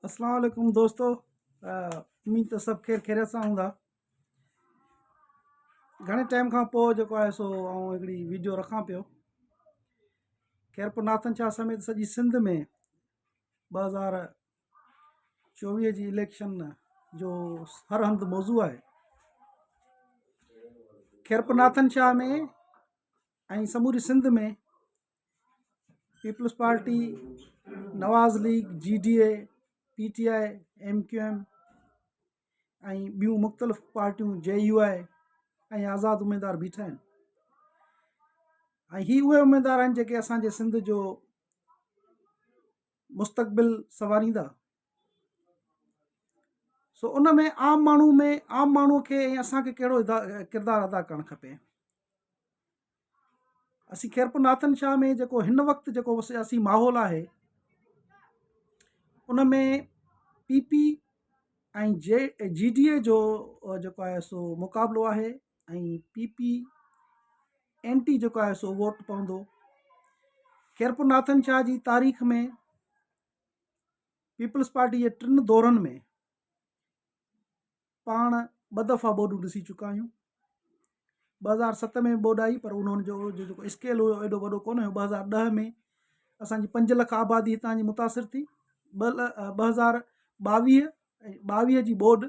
اسلام عليڪم دوستو اميد ته سڀ خير خيريت سان هوندا گهڻي ٽائيم کان پوء جيڪو آهي سو آئون هڪڙي ويڊيو رکان پيو خيرپور ناٿن شاهه سميت سڄي سنڌ ۾ 2024 جي اليڪشن جو هر هنڌ موضوع آهي خيرپور ناٿن شاهه ۾ ۽ سموري Sindh ۾ Peoples Party, Nawaz League, G D A, P T I, M Q M ۽ ٻيون مختلف پارٽيون جي يو آء ۽ آزاد اميدوار بيٺا آهن ۽ هي اهي اميدوار آهن جيڪي اسان جي سنڌ جو مستقبل سنواريندا سو ان ۾ عام ماڻهو ۾ عام ماڻهو کي ۽ اسان کي ڪهڙو ڪردار ادا ڪرڻ کپي اسين خيرپور ناٿن شاهه ۾ جيڪو هن وقت جيڪو سياسي ماحول آهي ان ۾ P P ۽ G G D A جو جيڪو آهي سو مقابلو آهي ۽ پي پي اين ٽي جيڪو آهي سو ووٽ پوندو خيرپور ناٿن شاهه جي تاريخ ۾ پيپلز پارٽي جي ٽن دورن ۾ پاڻ ٻه دفعا ٻوڏون ڏسي چڪا آهيون 2007 ۾ ٻوڏ آئي پر انهن جو جيڪو اسڪيل هيو ايڏو وڏو ڪونه هيو 2010 ۾ اسان جي 5 لک آبادي هتان جي متاثر ٿي 2022 ۽ 22 جي ٻوڏ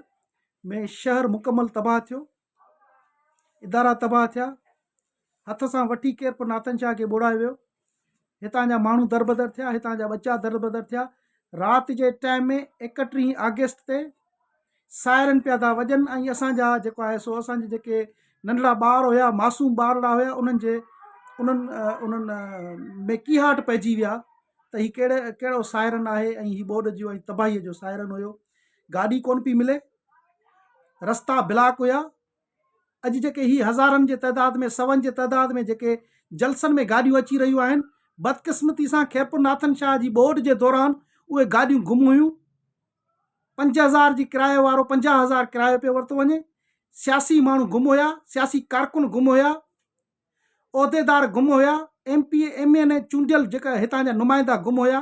۾ شهر مڪمل تباهه ٿيو ادارا تباهه ٿيا هٿ سان وٺي ڪير پر ناٿن شاهه کي ٻوڙايو ويو هتان جا ماڻهو دربدر ٿيا هتان جا ٻچا دربدر ٿيا رات جي ٽائيم ۾ 31 آگسٽ تي سائرن پيا ٿا وڄن ۽ اسان جا جيڪو آهي سو اسان جي جيڪي ننڍڙا ٻار هيا معصوم ٻارڙا هيا انهن جي انهن انهن ۾ ڪيهاٽ پئجي ويا ته هي ڪهڙي ڪهڙو سائرن آهي ۽ هي ٻوڏ جو ۽ تباهي جو سائرن هيو گاڏي ڪون پي ملي رستا بلاڪ هيا اڄ جيڪي هي هزارن جي تعداد ۾ سون جي تعداد ۾ جيڪي جلسن ۾ گاڏيون اچي رهيون آهن بدقسمتي سان خيرپور ناٿن شاهه جي ٻوڏ جي دوران اهي گاڏيون گم هيون 5000 جي ڪرايو وارو 50000 ڪرايو پيو ورتو وڃي سياسي ماڻهو گم هيا سياسي ڪارڪن گم هيا عهديدار گم هيا M P A M N A چونڊيل جيڪا هتان جا نمائندا گم هيا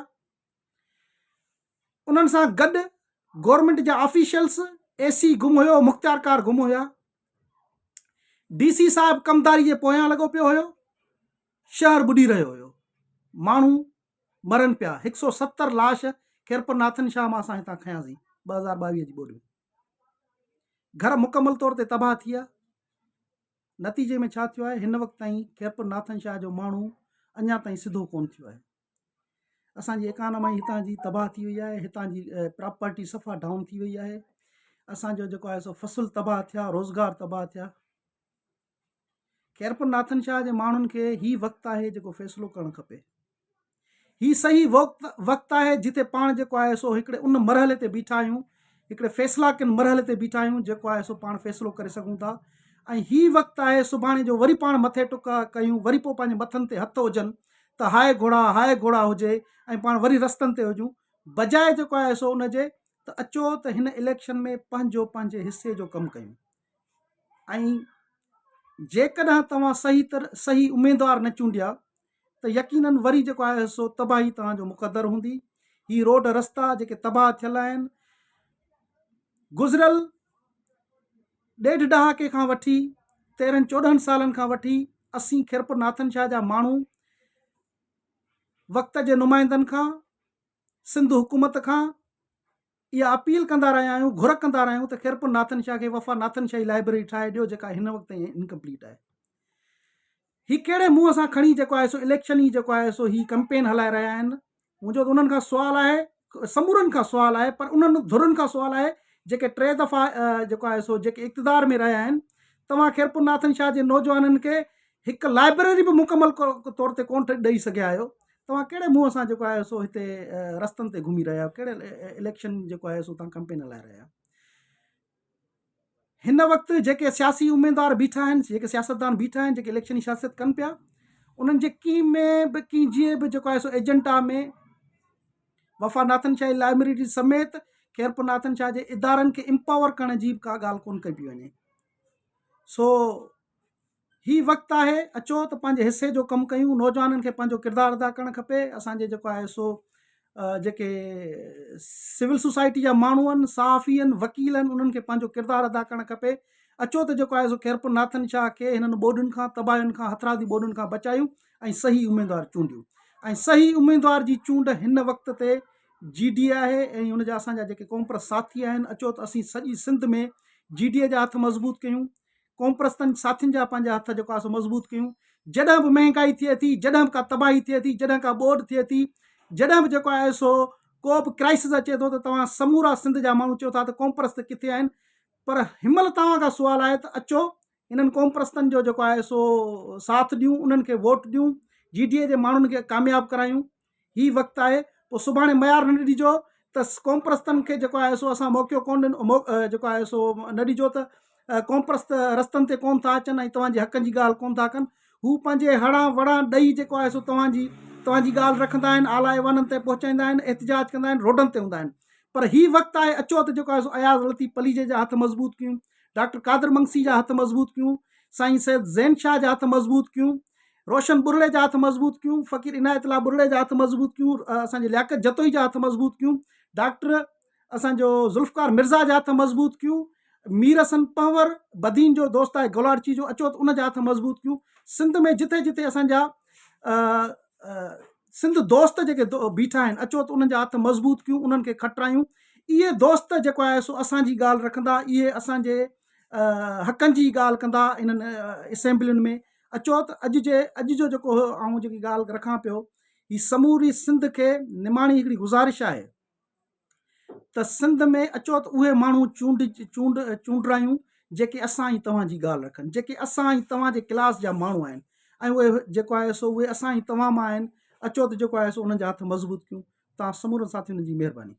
انهن سان گڏ گورنمينٽ جا آفيشلس، اي سي گم هيو، مختيارڪار گم هيا. ڊي سي صاحب ڪمداري جي پويان لڳو پيو هيو. شهر ٻڏي رهيو هيو. ماڻهو مرن پيا. هڪ سو 70 لاش خيرپور ناٿن شاهه مان اسان هتان کنياسين 2022 جي ٻوڏ ۾. گهر مڪمل طور تي تباهه ٿي ويا. نتيجي ۾ ڇا ٿيو آهي هن وقت تائين خيرپور ناٿن شاهه جو ماڻهو اڃا تائين سڌو ڪونه ٿيو آهي. اسان جي اڪانومي هتان جي تباهه ٿي وئي آهي هتان جي پراپرٽي صفا ڊائون ٿي وئي آهي اسان جو جيڪو آهي سو فصل تباهه ٿيا روزگار تباهه ٿيا خيرپور ناٿن شاهه جي ماڻهن کي هي وقت آهي جيڪو فيصلو ڪرڻ کپي هي صحيح وقت وقت آهي جتي پاڻ جيڪو آهي سو هڪڙي ان مرحلي تي بيٺا آهيون هڪڙي فيصلا ڪن مرحلي تي بيٺا آهيون جيڪو آهي سو پاڻ فيصلو ڪري سگهون ٿا ۽ هي وقت آهي سڀاڻي جو وري پاڻ مٿي ٽڪا ڪيون وري پوء پنهنجي مٿن تي هٿ هجن ته هاء گهوڙا هاء گهوڙا هجي ۽ پاڻ وري رستن تي هجون بجاء جيڪو آهي سو ان جي ته اچو ته هن اليڪشن ۾ پنهنجو پنهنجي حصي جو ڪم ڪيون ۽ جيڪڏهن توهان صحيح تر صحيح اميدوار نه چونڊيا ته يقينن وري جيڪو آهي سو تباهي توهان جو مقدر هوندي هي روڊ رستا جيڪي تباهه ٿيل آهن گذريل ڏيڍ ڏهاڪي کان وٺي تيرهن چوڏهن سالن کان وٺي اسين خيرپور ناٿن شاهه جا ماڻهو وقت جي نمائندن کان سنڌ حڪومت کان اها اپيل ڪندا رهيا آهيون گهر ڪندا رهيا آهيون ته خيرپور ناٿن شاهه کي وفا ناٿن شاهي لائبريري ٺاهي ڏيو جيڪا هن وقت تائين انڪمپليٽ آهي هي ڪهڙي منهن سان کڻي جيڪو آهي سو اليڪشن ئي جيڪو آهي سو هي ڪمپين هلائي رهيا آهن منهنجو ته انهن کان سوال آهي سمورن کان سوال آهي پر انهن ڌرين کان سوال آهي جيڪي ٽي دفعا جيڪو آهي سو جيڪي اقتدار ۾ رهيا آهن توهان خيرپور ناٿن شاهه جي نوجوانن کي هڪ لائبريري به مڪمل طور تي ڪونه ڏئي سگهيا آهيو توهان ڪهڙي منهن سان جيڪو آهي سو هتي رستن تي گهمي رهيا آهيو ڪهڙي اليڪشن جيڪو آهي سو توهان ڪمپين هلائي رهيا آهيو هن وقت جيڪي سياسي اميدوار بيٺا آهن جيڪي سياستدان بيٺا آهن جيڪي اليڪشني سياست ڪن پيا انهن جي ڪنهن ۾ به ڪنهن جي به جيڪو آهي سو ايجنٽا ۾ وفا ناٿن شاهي لائبريري سميت خيرپور ناٿن شاهه جي ادارن کي امپاور ڪرڻ جي به ڪا ڳالهه ڪونه ڪئي پئي وڃي سو هي وقت آهي اچو ته پنهنجي حصي جو ڪم ڪيون نوجوانن کي پنهنجو ڪردار ادا ڪرڻ کپي اسان جي جيڪو آهي سو جيڪي سول سوسائٽي جا ماڻهو آهن، صحافي آهن، وڪيل آهن، انهن کي پنهنجو ڪردار ادا ڪرڻ کپي. اچو ته جيڪو آهي سو خيرپور ناٿن شاهه کي هنن ٻوڏن کان، تباهين کان، هٿرادي ٻوڏن کان بچايون ۽ صحيح اميدوار چونڊيون ۽ صحيح اميدوار جي چونڊ هن وقت تي جي ڊي اي آهي ۽ ان جا اسان جا جيڪي قومپرست ساٿي آهن اچو ته اسين سڄي سنڌ ۾ جي ڊي اي جا هٿ مضبوط ڪيون قومپرستن ساٿين جا پنهنجا هٿ جيڪو آهي سو مضبوط ڪيون. جڏهن به مهنگائي ٿئي ٿي، جڏهن به ڪا تباهي ٿئي ٿي، جڏهن ڪا ٻوڏ ٿئي ٿي، جڏهن به جيڪو آهي سو ڪو به ڪرائسز اچي ٿو ته توهان سمورا سنڌ جا ماڻهو چئو ٿا ته قومپرست ڪٿي آهن پر هن مهل توهان کان سوال آهي ته اچو انهن قومپرستن جو جيڪو آهي سو ساٿ ڏيون، انهن کي ووٽ ڏيون، جي ڊي اي جي ماڻهن کي ڪامياب ڪرايون. هي وقت آهي پوء سڀاڻي ميار نه ڏجو ته قومپرستن کي جيڪو آهي سو اسان موقعو ڪونه ڏنو جيڪو آهي سو نه ڏجو ته قومپرست رستن تي ڪونه ٿا اچن ۽ توهان جي حقن جي ڳالهه ڪونه ٿا ڪن هو پنهنجي هڙان وڙان ڏئي جيڪو آهي سو توهان جي توهان جي ڳالهه رکندا آهن اعليٰ ايوانن تائين پهچائيندا آهن احتجاج ڪندا آهن روڊن تي هوندا آهن پر هي وقت آهي اچو ته جيڪو آهي سو اياز لطيف پليجي جا هٿ مضبوط ڪيون ڊاڪٽر قادر منگسي جا هٿ مضبوط ڪيون سائين سيد زين شاهه جا هٿ مضبوط ڪيون روشن ٻرڙي جا هٿ مضبوط ڪيون، فقير عنايت الله ٻرڙي جا هٿ مضبوط ڪيون، اسان جي لياقت جتوئي جا هٿ مضبوط ڪيون، ڊاڪٽر اسان جو ذوالفقار مرزا جا هٿ مضبوط ڪيون، مير حسن پنهور بدين جو دوست آهي گولاڙچي جو اچو ته ان جا هٿ مضبوط ڪيون، سنڌ ۾ جٿي جٿي اسان جا سنڌ دوست جيڪي بيٺا آهن اچو ته انهن جا هٿ مضبوط ڪيون انهن کي کٽرايون، اهي دوست جيڪو آهي سو اسان جي ڳالهه رکندا اهي اسان جي حقن جي ڳالهه ڪندا انهن اسيمبلين ۾ اچو ته اڄ جي اڄ جو جيڪو آئون جيڪي ڳالهه رکان پيو هي سموري سنڌ کي نماڻي هڪڙي گذارش آهي ته سنڌ ۾ اچو ته اهي ماڻهو چونڊ چونڊ چونڊرايون جيڪي اسان ۽ توهان جي ڳالهه رکن جيڪي اسان ۽ توهان جي ڪلاس جا ماڻهو آهن ۽ اهي جيڪو آهي سو اهي اسان ۽ توهان مان آهن اچو ته جيڪو آهي سو انهن جا هٿ مضبوط ڪيون توهان سمورن ساٿين جي مهرباني.